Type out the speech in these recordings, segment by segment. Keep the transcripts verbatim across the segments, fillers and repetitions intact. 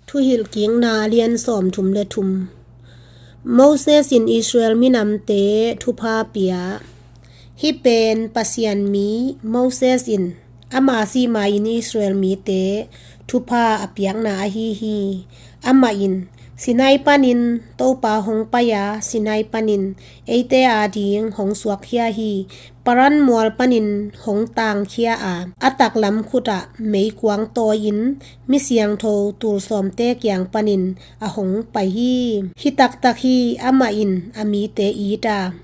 Thuhilhkikna a lian sawmthum le thum. Moses in Israel minamte thupha pia. Hih pen Pasian mi Moses in ama sih ma-in Israel mite thupha a piakna ahi hi. Amah in Sinai panin Topa hong pai a, Sinai panin eite ading hong suakkhia hi. Paran mual panin hong tangkhia a, a taklam khutah meikuang tawi-in mi siangtho tulsawmte kiang panin a hong pai hi. Hih taktak hi. Amah in a mite it a,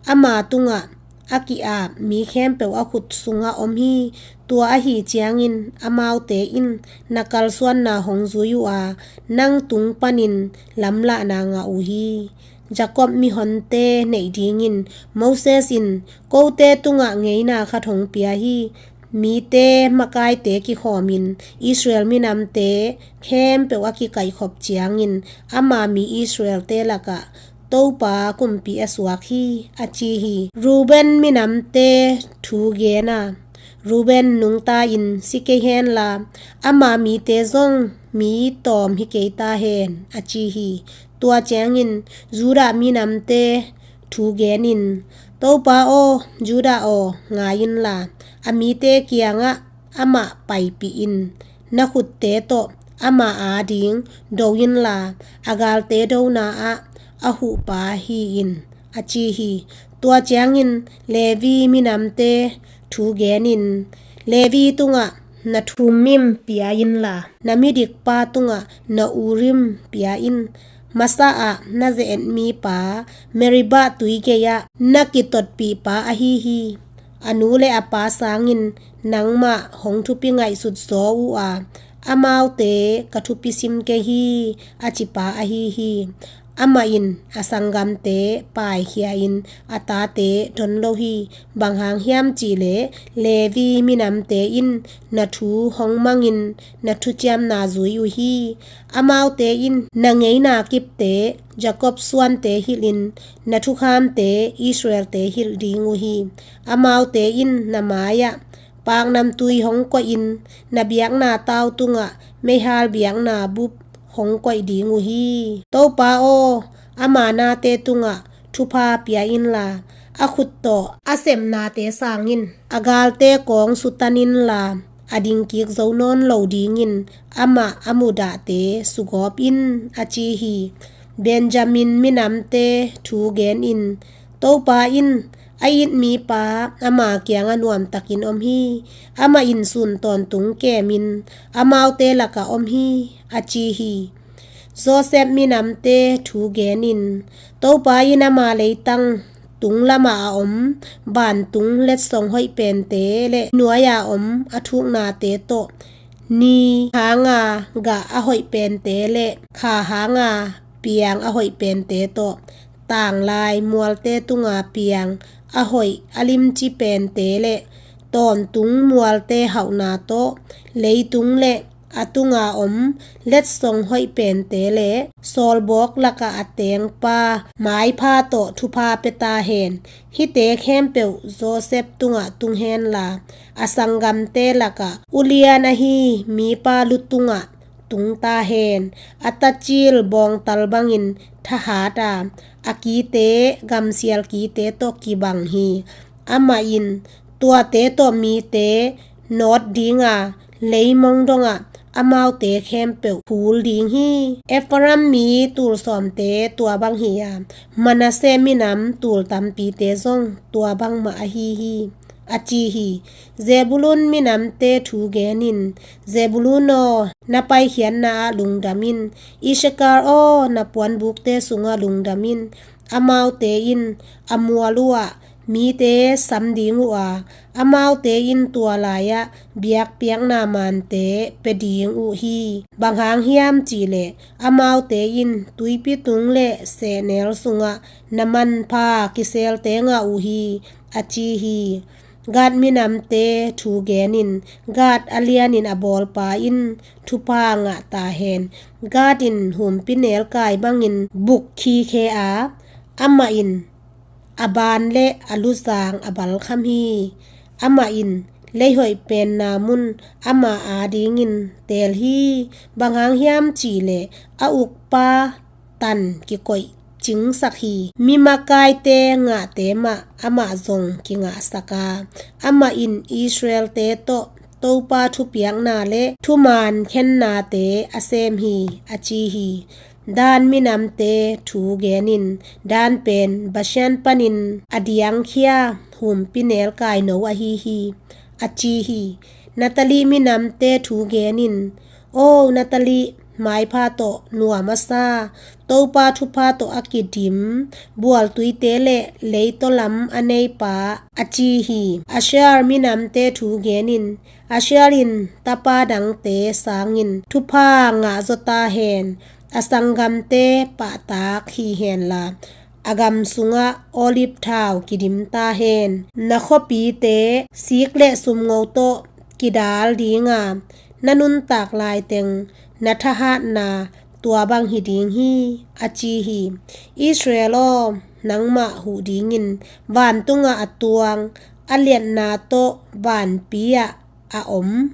ama tungah a ki-ap mi khempeuh a khut sungah om hi. Tua ahi ciangin amaute in na kalsuanna hong zui uh a, nang tung panin lamlahna ngah uh hi. Jakob mihonte neih dingin Moses in kote tungah ngeina khat hong pia hi. Mite makaite kikhawmin Israel minamte khempeuh a kikaihkhop ciangin ama mi Israelte lakah Topa kumpi a suak hi, a ci hi. Reuben minamte thu gen a. Reuben nungta-in si kei henla, ama mite zong mi tawm hi kei ta hen, a ci hi. Tua ciangin Judah minamte thu genin, Topa aw, Judah aw, ngai inla, a mite kiangah amah paipih in. Na khutte tawh ama ading do inla, a galte dona ah a huhpa hi in, a ci hi. Tua ciangin Levi minamte thu genin, Levi tungah na Thummim pia inla, na midikpa tungah na Urim pia in. Masa ah na ze-et mipa Meribah tui gei-ah na kitotpihpa ahi hi. A nu le a pa sangin nangmah hong thupi ngaihsut zaw uh a, amaute ka thupi sim kei hi, a cipa ahi hi. Amah in a sanggamte paikhia-in a tate don lo hi. Bang hang hiam cihleh Levi minamte in na thu hong mangin na thuciamna zui uh hi. Amaute in na ngeina kipte Jakob suante hilhin na thukhamte Israelte hilh ding uh hi. Amaute in na mai-ah paknamtui hong koihin na biakna tau tungah meihal biakna bup hong koih ding uh hi. Topa aw, ama nate tungah thupha pia inla, a khut tawh a sepnate sangin a galte kawng sutan inla, a dingkik zo nawn lo dingin amah a mudahte sugawp in, a ci hi. Benjamin minamte thu genin, Topa in a it mipa ama kiangah nuamtakin om hi. Amah in sun tawntung kemin amaute lakah om hi, a ci hi. Joseph minamte thu genin, Topa in ama leitang tung lamah a om vantung letsong hoih pente le nuai-a om a thuknate tawh, ni hanga gah a hoih pente le kha hanga piang a hoih pente tawh, tanglai mualte tunga piang a hoih a limci pente le tawntung mualte hauhna tawh, leitung le a tunga om letsong hoih pente le sawlbawk lakah a tengpa maipha tawh thupha pia ta hen. Hihte khempeuh Joseph tungah tung henla, a sanggamte lakah ulian ahi mipa lu tungah tung ta hen. A tacil bawngtal bangin thahat a, a kite gamsial kite tawh kibang hi. Amah in tuate tawh mite nawt dinga, leimong dongah amaute khempeuh phul ding hi. Ephraim mi tulsawmte tua bang hi a, Manasseh minam tul tampite zong tua bangmah ahi hi, a ci hi. Zebulun minamte thu genin, Zebulun aw, na paikhiatna ah lungdam in. Issakar aw, na puanbukte sungah lungdam in. Amaute in a mual uhah mite sam ding uh a, amaute in tua lai-ah biakpiakna mante pia ding uh hi. Bang hang hiam cihleh amaute in tuipi tung le sehnel sungah na manpha kiselte ngah uh hi, a ci hi. Gad minamte thu genin, Gad a lianin a bawlpa in thupha ngah ta hen. Gad in humpinelkai bangin buk khikhe a, amah in a ban le a luzang a balkham hi. Amah in lei hoih penna mun amah adingin teel hi. Bang hang hiam cih leh a ukpa tan kikoih cingsak hi. Mi makaite ngahte mah amah zong kingahsak a, amah in Israel-te tawh Topa thupiakna le thuman khennate a sem hi, a ci hi. Dan minamte thu genin, Dan pen Bashan panin a diangkhia humpinelkaino ahi hi, a ci hi. Naphtali minamte thu genin, O Naphtali, maipha tawh nuam a sa, Topa thupha tawh a kidim, bualtuite le leitaw lam a neipa, a ci hi. Asher minamte thu genin, Asher in tapa dangte sangin thupha ngahzaw ta hen, a sanggamte pahtak hi henla, a gam sungah olive thau kidim ta hen. Na khuapite sik le sumngo tawh kidal ding a, na nuntak laiteng na thahatna tua bang hi ding hi, a ci hi. Israel aw, nangmah huh dingin vantungah a tuang, a liatna tawh vanpi-ah a om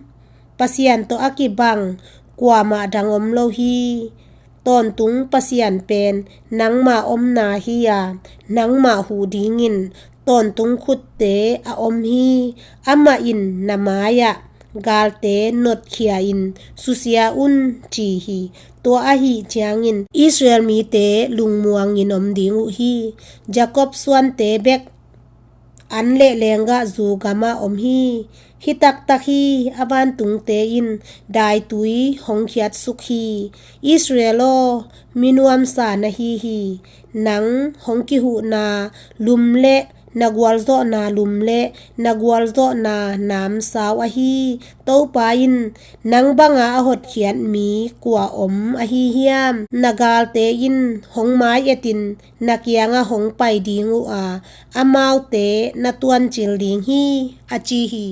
Pasian tawh a kibang kuamah dang om lo hi. Tawntung Pasian pen nangma omna hi a, nangmah huh dingin tawntung khutte a om hi. Amah in na mai-ah galte notkhia-in susia un, ci hi. Tua ahih ciangin Israel mite lungmuangin om ding uh hi. Jakob suante bek an le lenggahzu gamah om hi. Hi taktak hi, a vantungte in daitui hong khiatsuk hi. Israel aw, mi nuamsa na hi hi. Nang hong kihuhna lum le na gualzawhna lum le na gualzawhna namsau ahi. Topa in, nang banga a hotkhiat mi kua om ahi hiam? Na galte in hong mai-etin na kiangah hong pai ding uh a, amaute na tuancil ding hi, a ci hi.